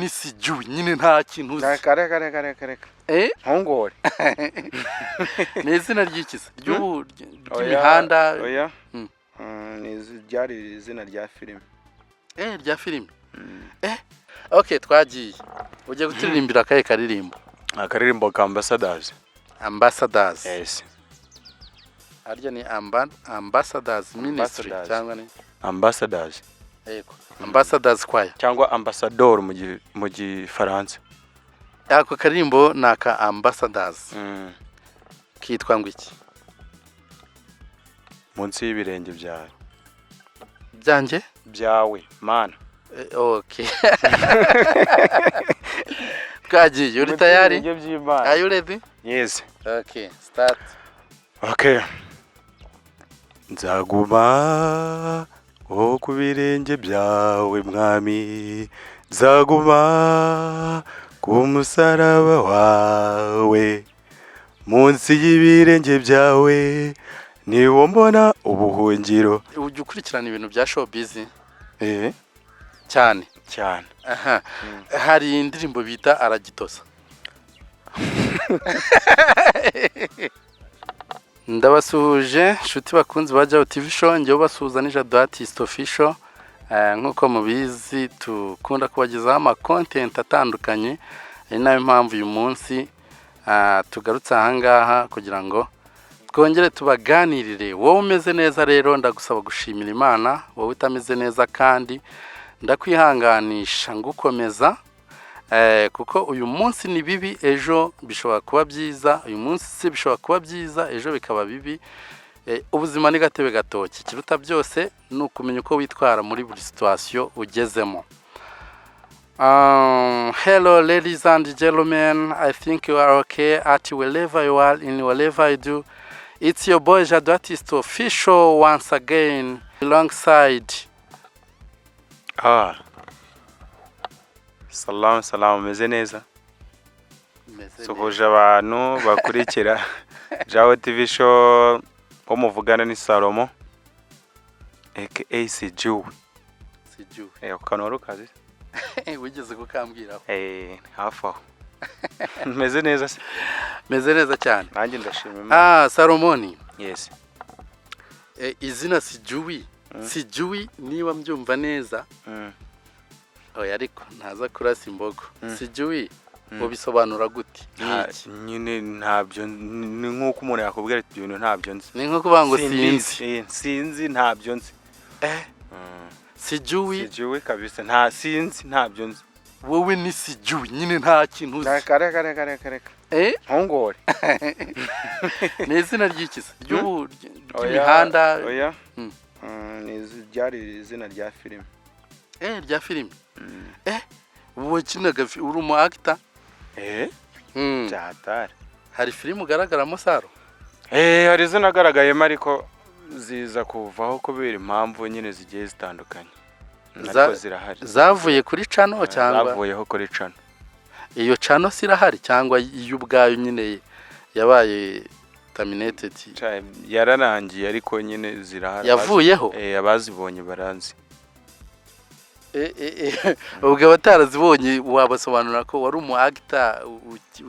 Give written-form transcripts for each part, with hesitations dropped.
Ni Sijui nyine, nta kintu uzi. Reka, reka, reka, reka, reka. Eh. Ntungore. Ni izina ry'iki se? Ry'imihanda? Oya. Mm. Ryari izina rya filime. Eh, rya filime. Eh, okay, twagiye. Ugiye kuturirimbira akahe karirimbo? Akaririmbo ka Ambassadors. Ambassadors? Yes. Harya ni Ambassadors Ministry? Ambassadors. Cyangwa ni Ambassadors. Yego, Ambassadors Choir. Cyangwa ambassador mu Gifaransa. Ako karirimbo ni aka Ambassadors? Kitwa ngo iki? Munsi y'ibirenge byawe. Byanjye? Byawe, Mana. Eh, okay, twagiye. Uri tayari? By'Imana. Are you ready? Yes. Okay, start. Okay. Nzaguma oh ku birenge byawe, Mwami, nzaguma ku musaraba wawe, munsi y'ibirenge byawe niwo mbona ubuhungiro. Ujya ukurikirana ibintu bya showbiz? Eh. Cyane? Cyane. Aha hari indirimbo bita "Aragitosa". Ndabasuhuje, inshuti bakunzi ba Jawo TV Show. Njyewe basuhuza ni Jado Artist Official. Nk'uko mubizi, tukunda kubagezaho ama content atandukanye, ari nayo mpamvu uyu munsi tugarutse ahangaha kugira ngo twongere tubaganirire. Wowe umeze neza rero, ndagusaba gushimira Imana. Wowe utameze neza kandi, ndakwihanganisha, ngukomeza, kuko uyu munsi ni bibi, ejo bishobora kuba byiza. Uyu munsi bishobora kuba byiza, ejo bikaba bibi. Ubuzima ni gatebe gatoki. Ikiruta byose ni ukumenya uko witwara muri buri situation ugezemo. Hello, ladies and gentlemen. I think you are okay at wherever you are, in whatever you do. It's your boy Jado Artist Official once again alongside Ah, salamu salamu, meze neza. Suhuje abantu bakurikira Jawo TV Show. Wo muvugana ni Salomo aka Sijuwe. Sijuwe. Eh, ako kantu wari ukazi? Wigeze kukambwiraho. Eh, hafi aho. Meze neza se? Meze neza cyane. Nanjye ndashima Imana. Ah, Salomoni. Yes. Izina Sijuwi, Sijuwi, niba mbyumva neza, oya, ariko ntaza kurasa imbogo. Sijuwi ubisobanura gute? Ni iki? Nyine ntabyo, ni nk'uko umuntu yakubwira ati: "Ibyo bintu ntabyo nzi." Ni nko kuvuga ngo Simbizi. sinzi. Eh, sinzi, ntabyo nzi. Eh, Sijuwi. Sijuwi kabisa, nta sinzi, ntabyo nzi. Wowe ni Sijuwi nyine, nta kintu uzi. Reka, reka, reka, reka, reka. Eh. Ntungore. Ni izina ry'iki se? Ry'imihanda? Oya. Ryari izina rya filime. Eh, rya filime. Eh, wakinaga uri umu actor? Eh. Byahatari. Hari filime ugaragaramo, Saro? Eh, hari izo nagaragayemo, ariko ziza kuvaho kubera impamvu nyine zigiye zitandukanye, ariko zirahari. Zavuye kuri channel cyangwa? Zavuyeho kuri channel. Iyo channel se irahari, cyangwa iyo ubwayo nyine yabaye terminated? Yararangiye, ariko nyine zirahari. Yavuyeho? Eh, abazibonye baranzi. Eh, eh, eh, ubwo abatarazibonye wabasobanurira ko wari umu actor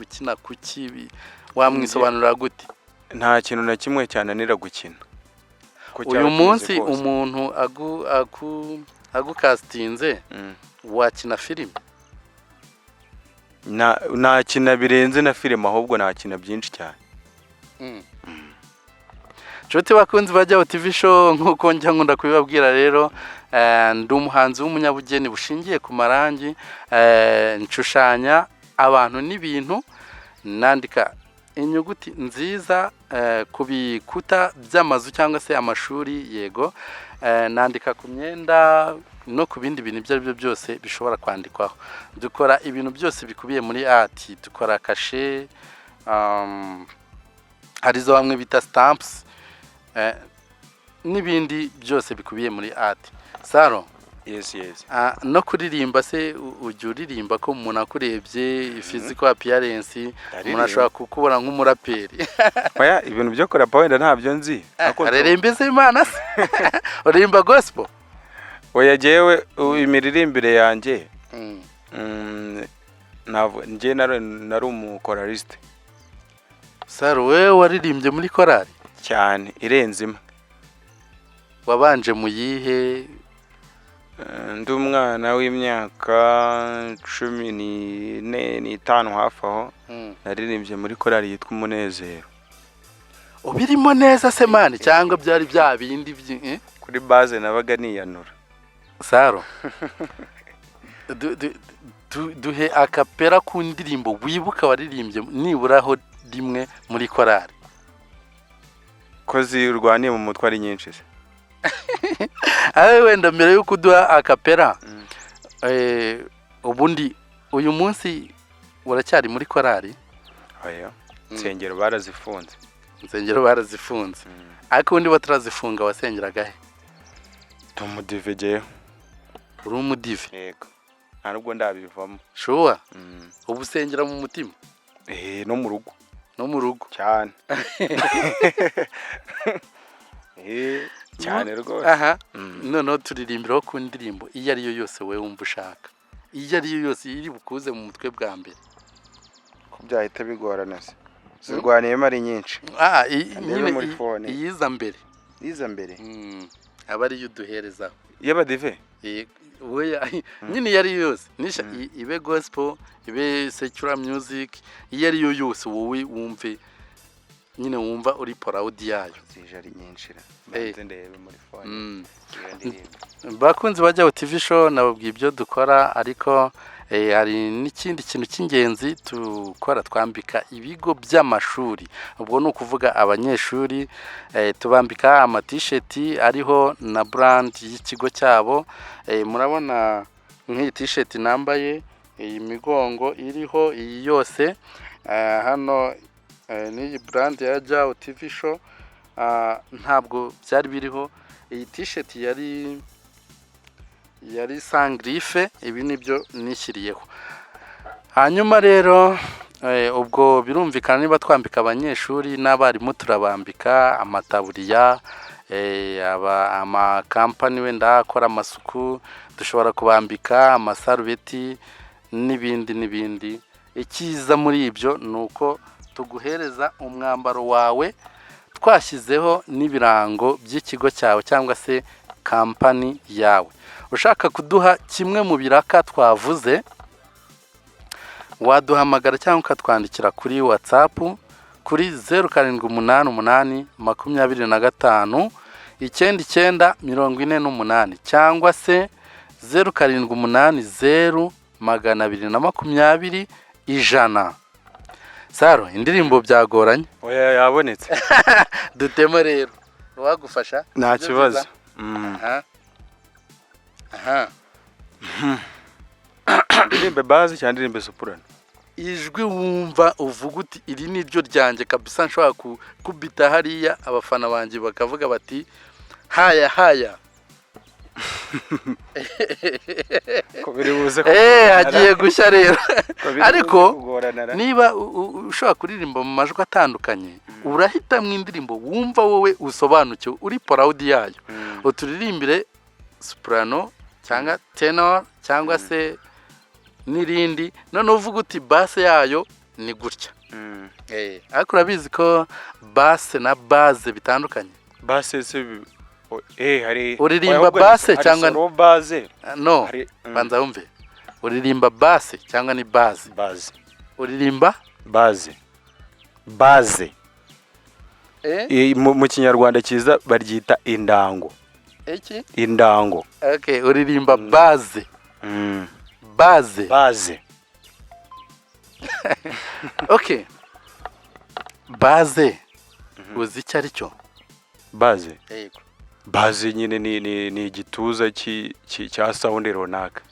ukina kuki? Wamwisobanurira gute? Nta kintu na kimwe cyananira gukina. Uko cyaba Uyu kimeze munsi kose. umuntu agucastinze, wakina filime? Nakina birenze na filime, ahubwo nakina byinshi cyane. Nshuti bakunzi ba Jawo TV Show, nk'uko njya nkunda kubibabwira rero, ndi umuhanzi w'umunyabugeni bushingiye ku marangi. Nshushanya abantu n'ibintu, nandika inyuguti nziza ku bikuta by'amazu cyangwa se amashuri, yego, nandika ku myenda no ku bindi bintu ibyo ari byo byose bishobora kwandikwaho. Dukora ibintu byose bikubiye muri art. Dukora kashe, hari izo bamwe bita stamps, n'ibindi byose bikubiye muri art. Saro? Yes. No kuririmba se, ujya uririmba? Ko umuntu akurebye physical appearance, umuntu Ndaririmba. ashobora kukubona nk'umuraperi. Oya, ibintu byo kurapa wenda ntabyo nzi. Ariko Aririmba iz'Imana se? Uririmba gospel? Oya, jyewe imiririmbire yanjye Ntabwo njye nari umukoraliste. Saro, wowe waririmbye muri korali? Cyane, irenze imwe. Wabanje mu yihe? Ndi umwana w'imyaka 14, 5 hafi aho, naririmbye muri korali yitwa Umunezero. Ubirimo neza se man, cyangwa byari bya bindi eh? Kuri basse nabaga niyanura. Saro, duhe a cappella ku ndirimbo wibuka waririmbye niburaho rimwe muri korali. Ko zirwaniye mu mutwe ari nyinshi se? Abe wenda mbere y'uko uduha a cappella, ubundi uyu munsi uracyari muri korali? Oya, insengero barazifunze. Insengero barazifunze, ariko ubundi batarazifunga wasengeraga he? Ndi umudive jyewe. Uri umudive? Yego, nta nubwo ndabivamo. Sure? Ubu usengera mu mutima? Eh, no mu rugo. No mu rugo? Cyane. Cyane rwose. Aha. Noneho turirimbiraho ku ndirimbo iyo ari yo yose wowe wumva ushaka, iyo ari yo yose iri bukuze mu mutwe bwa mbere. Ko byahita bigorana se, zirwaniyemo ari nyinshi? Ah, Ndebe nyine muri phone. Iyiza mbere. Iza mbere? Aba ariyo uduherezaho. Y'abadive? Oya, nyine iyo ari yo yose nisha, ibe gospel, ibe secular music, iyo ari yo yose wowe wumve nyine wumva uri proud yayo. Zije ari nyinshi ra. Eh. Banze ndebe muri phone iyo ndirimbo. Bakunzi ba Jawo TV Show, nababwiye ibyo dukora, ariko hari n'ikindi kintu cy'ingenzi dukora: twambika ibigo by'amashuri. Ubwo ni ukuvuga abanyeshuri, tubambika amatisheti ariho na brand y'ikigo cyabo. Murabona nk'iyi tisheti nambaye, iyi migongo iriho iyi yose, hano, n'iyi brand ya Jawo TV Show. Ntabwo byari biriho. Iyi tisheti yari sangrife, ibi nibyo nishyiriyeho. Hanyuma rero, ubwo birumvikana, niba twambika abanyeshuri n'abarimu, turabambika amataburiya. Amakampani wenda akora amasuku, dushobora kubambika amasarubeti n'ibindi n'ibindi. Icyiza muri ibyo ni uko tuguhereza umwambaro wawe twashyizeho n'ibirango by'ikigo cyawe cyangwa se kampani yawe. Ushaka kuduha kimwe mu biraka twavuze, waduhamagara cyangwa ukatwandikira kuri WhatsApp kuri 0788259948, cyangwa se 0780220100. Saro, indirimbo byagoranye. Oya, yabonetse. Dutemo rero, uwagufasha. Nta Ibyo kibazo. byiza? Aha aha. Ndirimbe basse cyangwa ndirimbe soprano? Ijwi wumva uvuga uti: "Iri ni ryo ryanjye kabisa, nshobora kubita hariya abafana banjye bakavuga bati haya haya." Ko biri buze Hagiye gushya rero. Ko biri buze Ariko kugorana ra. niba ushobora kuririmba mu majwi atandukanye, urahitamo indirimbo wumva wowe usobanukiwe, uri proud yayo, uturirimbire soprano cyangwa tenor cyangwa se n'irindi, noneho uvuga uti: "Basse yayo ni gutya." Ariko urabizi ko basse na base bitandukanye? Basse se hari Uririmba oya, ahubwo basse hari cyangwa solo basse. No. Hari Banza wumve: uririmba basse cyangwa ni base? Basse. Uririmba? Basse, basse. Mu Kinyarwanda cyiza baryita indango. Iki? Indango. Okay, uririmba basse? Basse? Basse. Okay, basse uzi icyo ari cyo? Basse? Yego. Basse nyine ni igituza cya sound runaka.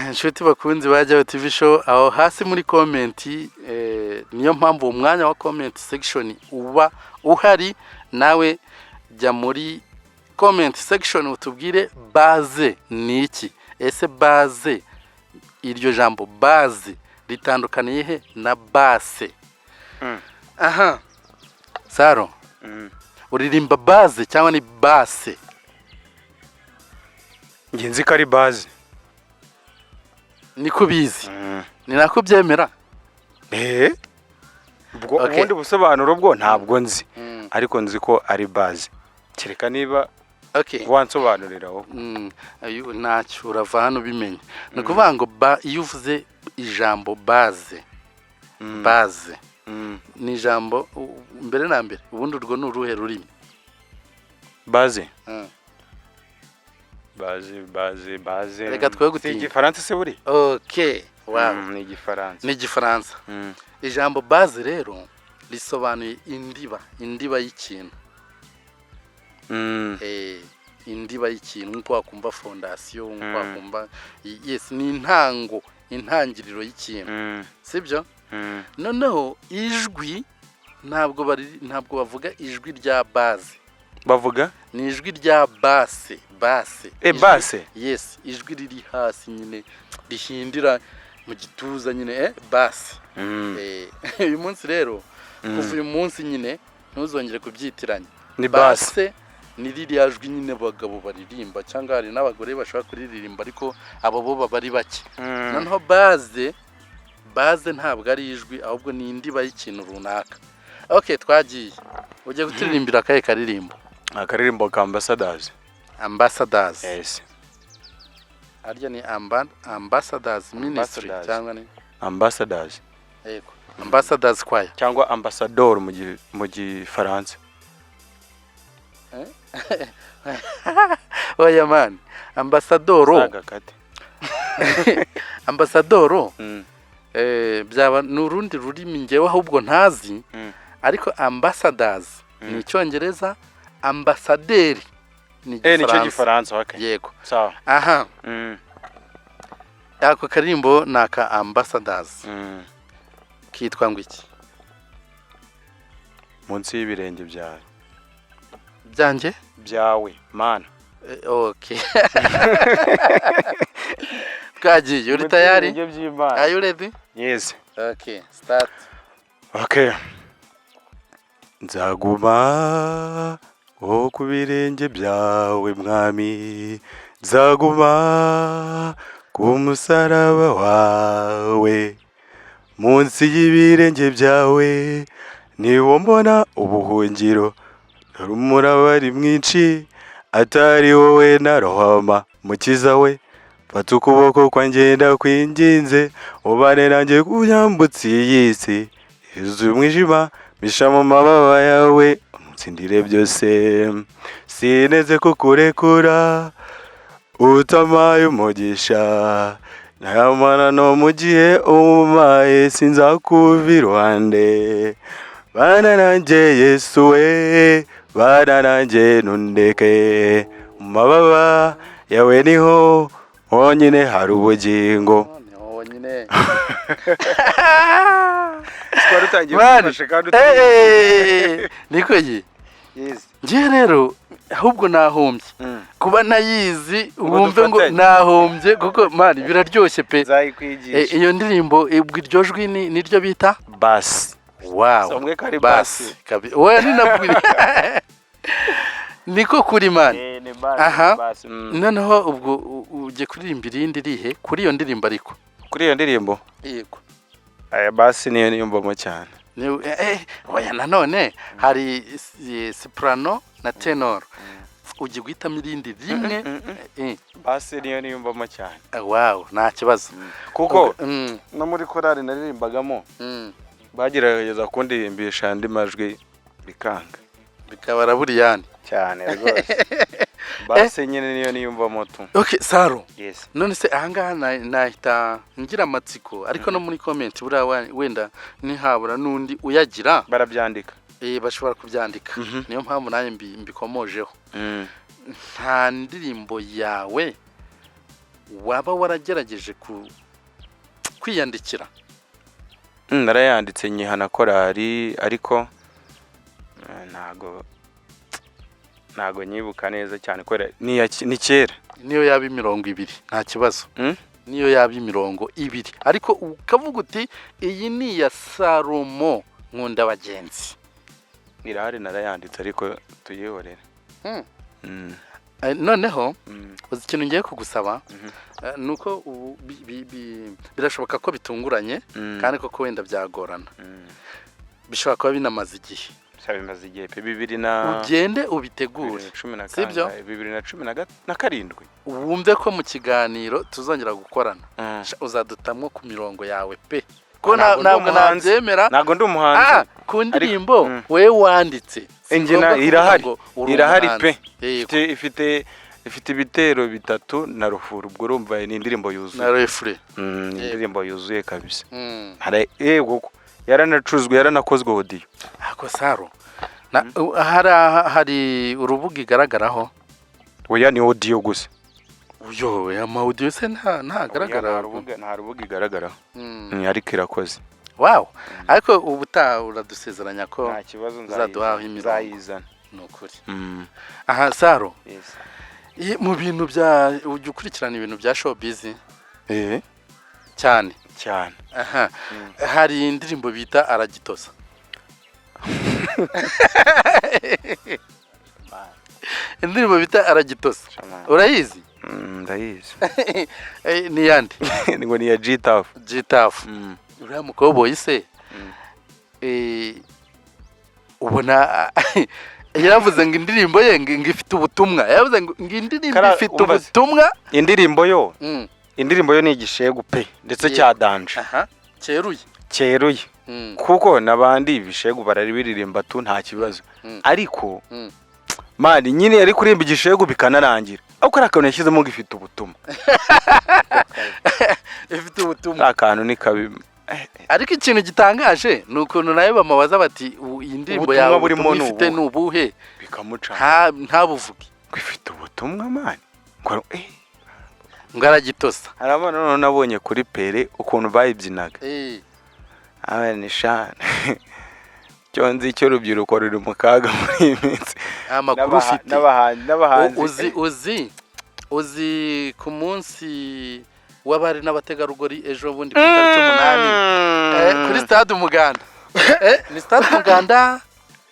Inshuti bakunzi ba Jayo TV Show, aho hasi muri comment, niyo mpamvu uwo mwanya wa comment section uba uhari. Nawe jya muri comment section utubwire: basse ni iki? Ese basse, iryo jambo basse ritandukaniye he na basse? Aha, Saro, uririmba basse cyangwa ni basse? Njye nzi ko ari basse. Niko ubizi, ni nako ubyemera. Eh, ubwo Okay. ubundi busobanuro bwo ntabwo nzi, ariko nzi ko ari base, kereka niba wansobanurira wowe. Ayo, ntacyo, urava hano ubimenye. Ni ukuvuga ngo iyo uvuze ijambo base, base ni ijambo mbere na mbere, ubundi urwo ni uruhe rurimi? Base, base, base, base. Reka twe Si gutinya. igifaransa se buri? Okay, wow. Ni igifaransa. Ni igifaransa. Ijambo base rero risobanuye indiba, indiba y'ikintu. Indiba y'ikintu, nk'uko wakumva fondation, nk'uko wakumva, yes, ni intango, intangiriro y'ikintu. Sibyo? Noneho ijwi ntabwo bavuga ijwi rya base. Bavuga? Ni ijwi rya basse, basse. Basse. Yes, ijwi riri hasi nyine, rihindira mu gituza nyine, basse. Uyu munsi rero, kuva uyu munsi nyine ntuzongere kubyitiranya. Ni basse. Basse ni ririya jwi nyine abagabo baririmba, cyangwa hari n'abagore bashobora kuririmba, ariko abo bo baba ari bake. Noneho base, base ntabwo ari ijwi, ahubwo ni indiba y'ikintu runaka. Okay, twagiye. Ugiye kuturirimbira akahe karirimbo? Akaririmbo ka Ambassadors. Ambassadors? Yes. Arya ni Ambassadors Ministry? Ambassadors. Cyangwa ni Ambassadors. Yego, Ambassadors Choir. Cyangwa ambassador mu gifaransa. Oya man, ambasadoro. Sagakate. Ambasadoro, byaba ni urundi rurimi ngewe ahubwo ntazi. Ariko Ambassadors ni icyongereza, ambasaderi ni Eh, nicyo igifaransa. Gifaransa, okay. Yego. Sawa. Aha, ako karirimbo ni aka Ambassadors. Kitwa ngo iki? Munsi y'ibirenge byawe. Byanjye? Byawe, mana. Okay, twagiye. Uri tayari? Ibirenge by'Imana. Are you ready? Yes. Okay, start. Okay. Nzaguma wo ku birenge byawe, mwami, nzaguma ku musaraba wawe, munsi y'ibirenge byawe niwo mbona ubuhungiro. Dore umuraba ari mwinshi, atari wowe narohama. Mukiza we, fata ukuboko kwanjye ndakwinginze, ubane nanjye kunyambutse iyi si yuzuye umwijima, misha mu mababa yawe umutsindire byose. Sineze kukurekura utamaye umugisha, nyamara no mu gihe umaye sinzakuva iruhande. Bana nanjye Yesu we, bana nanjye ntundeke, mu mababa yawe niho honyine hari ubugingo. Ni honyine. Twari utangiye Man, kudufasha kandi niko ye. Yes. Njye rero ahubwo nahombye kuba nayizi. Ngo Wumve ngo dufatanye. nahombye kuko man, biraryoshye pe. Nzayikwigisha. Iyo ndirimbo, ubwo iryo jwi niryo bita Bass. Wow. Somwe ko ari Bass. Bass. Oya, ni nabwo niko kuri, man. Ni bass. Aha. Bass. Noneho ubwo ugiye kuririmba irindi rihe kuri iyo ndirimbo ariko? Kuri iyo ndirimbo? Yego. Aya bass niyo niyumvamo cyane. Oya, nanone hari soprano na tenor, ugiye guhitamo irindi rimwe. Bass niyo niyumvamo cyane. Wow, nta kibazo. Kuko no muri korali naririmbagamo bagerageza kundirimbisha andi majwi bikanga. Bikabara buriyani. Cyane rwose, bass nyine niyo niyumvamo tu. Okay, Saro. Yes. None se ahangaha nahita ngira amatsiko, ariko no muri comment buriya wenda ntihabura n'undi uyagira. Barabyandika. Bashobora kubyandika. Niyo mpamvu nanjye mbikomojeho. Nta ndirimbo yawe waba waragerageje kwiyandikira? Narayanditse nyiha na korali, ariko ntago nyibuka neza cyane kubera ni kera. Niyo yaba imirongo ibiri nta kibazo. Niyo yaba imirongo ibiri, ariko ukavuga uti iyi ni iya Salomo Nkunda Bagenzi. Irahari, narayanditse, ariko tuyihorere. Noneho uzi ikintu ngiye kugusaba? Ni uko ubu birashoboka ko bitunguranye, kandi koko wenda byagorana, bishobora kuba binamaze igihe. Sha, bimaze igihe pe, bibiri na Ugende ubitegure. 2010 Sibyo? Kangahe? 2017. Wumve ko mu kiganiro tuzongera gukorana, sha, uzadutamwo ku mirongo yawe pe, ko Ntabwo ndi ntabwo umuhanzi. nabyemera. Ntabwo ndi umuhanzi. Ah, ku ndirimbo wewe wanditse, si Njye ngombwa kuvuga irahari. ngo uri Irahari umuhanzi. pe. Yego. Ifite ibitero bitatu na rufuro, ubwo urumva ni indirimbo yuzuye. Na refrain. Ni indirimbo yuzuye kabisa. Yego, yaranacuzwe, yaranakozwe audio. Ako Saro hari urubuga igaragaraho? Oya, ni audio gusa. Uyo ama audio se ntagaragara? Oya, nta rubuga igaragaraho. Ariko irakoze. Wow, ariko ubutaha uradusezeranya ko Nta kibazo. uzaduhaho imirongo. Nzayizana. Ni ukuri. Aha Saro, Yes. mu bintu bya, ujya ukurikirana ibintu bya showbiz? Eh. Cyane? Cyane. Aha, hari indirimbo bita "Aragitosa", indirimbo bita "Aragitosa", urayizi? Ndayizi. Ni yande? Ngo ni iya G-Tuff. G-Tuff. Uriya mukoboyi se, ubona yaravuze ngo indirimbo ye ngo ifite ubutumwa, yaravuze ngo indirimbo ifite Umva se. ubutumwa. Indirimbo yo, indirimbo yo ni igishegu pe, ndetse cya danger. Aha, cyeruye. Cyeruye. Kuko n'abandi ibishegu barabiririmba tu, nta kibazo. Ariko man, nyine yari kuririmba igishegu bikanarangira, ariko ari akantu yashyizemo ngo ifite ubutumwa. Ifite ubutumwa. Ari akantu ni kabi. Ariko ikintu gitangaje ni ukuntu nawe bamubaza bati: "Iyi ndirimbo Ubutumwa yawe, burimo ubutumwa ni ifite ubuhe?" ni ubuhe?" Bikamuca. Ntabuvuge. Ngo ifite ubutumwa, man, ngo Ngo aragitosa. Hari abana noneho nabonye kuri pere ukuntu bayibyinaga. Abana sha, cyo nzi cyo urubyiruko ruri mu kaga muri iyi minsi. Nta makuru ufite. N'abahanzi. Uzi ku munsi w'abari n'abategarugori ejo bundi ku itariki 8, kuri stade Umuganda, ni stade Umuganda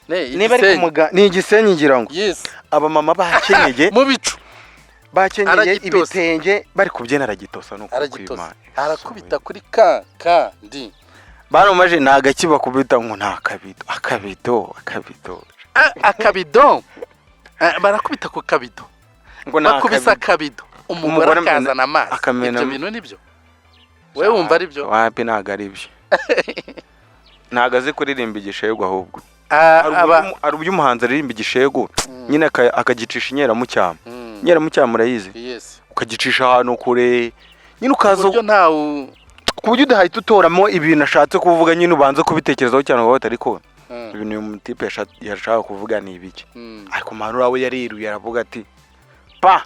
ne Niba ari ku Igisenyi. Ni Igisenyi ngira ngo. Yes. Abamama bakenyeye, Mu bicu. bakenyeye Aragitosa. ibitenge, bari kubyina "Aragitosa", nuko Aragitosa, arakubita kuri ka ka ndi. Barumaje ni agaki bakubita ngo ni akabido, akabido, akabido. Akabido. Barakubita ku kabido. Ngo ni Bakubise akabido. akabido, umugore Umugore akazana amazi. akamena. Ibyo bintu nibyo? Wowe wumva ari byo? Wapi, ntabwo ari byo, ntabwo azi kuririmba igishegu ahubwo. Hari uburyo umuhanzi aririmba igishegu nyine akagicisha inyeramucyamo. Inyeramucyamo urayizi? Yes. Ukagicisha ahantu kure nyine, ukaza Uburyo ntawe ku buryo udahita utoramo ibintu ashatse kuvuga, nyine ubanza kubitekerezaho cyane ngo ariko ibintu uyu mutipe yashaka kuvuga ni ibiki? Ariko manura we yariruye aravuga ati pa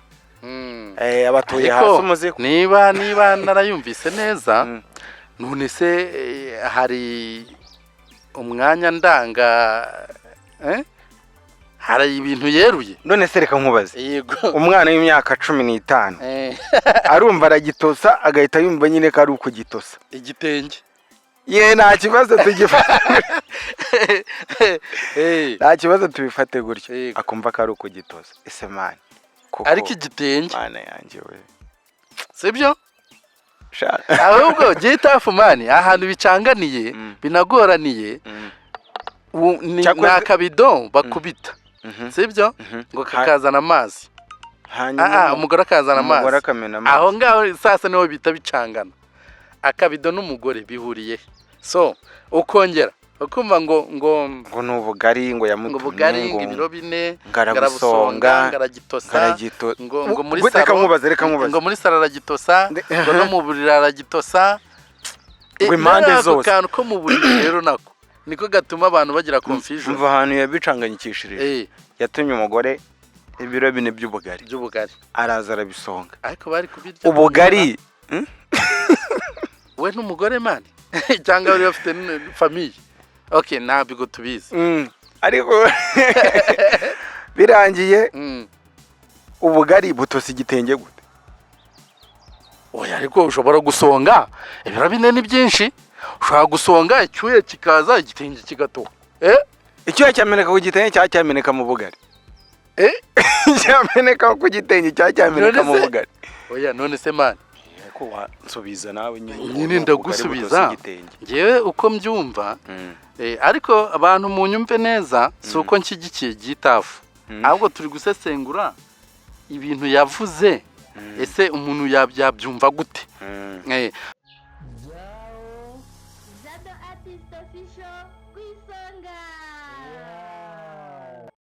abatuye Ariko, hasi umuzigo. Niba narayumvise neza, none se hari umwanya ndanga, hari ibintu yeruye? None se reka nkubaze. Yego. Umwana w'imyaka 15 arumva aragitosa, agahita yumva nyine ko ari ukugitosa Igitenge. Ye, nta kibazo, tugifate. Nta kibazo, tubifate gutyo. Yego. Akumva ko ari ukugitosa, ese man, koko? Ariko igitenge. Mana yanjye we! Sibyo? Sha. Ahubwo G-Tuff, man, ahantu bicanganiye, binagoraniye, ni akabido bakubita, sibyo? Ngo kakazana amazi. Hanyuma Umugore akazana umugore amazi. akamena amazi. Aho ngaho sasa niho bita bicangana. Akabido n'umugore bihuriye he? So ukongera ukumva ngo Ngo ni ubugari, ngo ngo yamutumye bugari, ngo ngo ibiro 4, ngo arabusonga. Ngo aragitosa. Aragito Ngo muri Reka salo nkubaze, reka nkubaze. Ngo muri salo aragitosa, ngo no mu buriri aragitosa. Ngo impande Rero ako zose. kantu ko mu buriri rero nako niko gatuma abantu bagira confusion. Umva ahantu yabicanganyikishirije. Yatumye umugore ibiro 4 by'ubugari. By'ubugari. Araza arabisonga. Ariko bari kubirya Ubugari. we n'umugore, man, cyangwa bari bafite famille, okay, ntabwo tubizi. Ariko birangiye ubugari butose igitenge gute? Oya, ariko ushobora gusonga ibiro 4 ni byinshi, ushobora gusonga icyuya kikaza, igitenge kigatoha. Icyuya cyameneka ku gitenge cyangwa cyameneka mu bugari? Eh? Cyameneka ku gitenge cyangwa cyameneka None mu se- bugari? Oya, none se man, Ko wansubiza nawe nyine nyine ukuntu ubugari ndagusubiza. butose igitenge. Ngewe uko mbyumva, ariko abantu munyumve neza, si uko nshyigikiye Gitafu, ahubwo turi gusesengura ibintu yavuze. Ese umuntu yabyumva gute? Jado Artist Official ku isonga.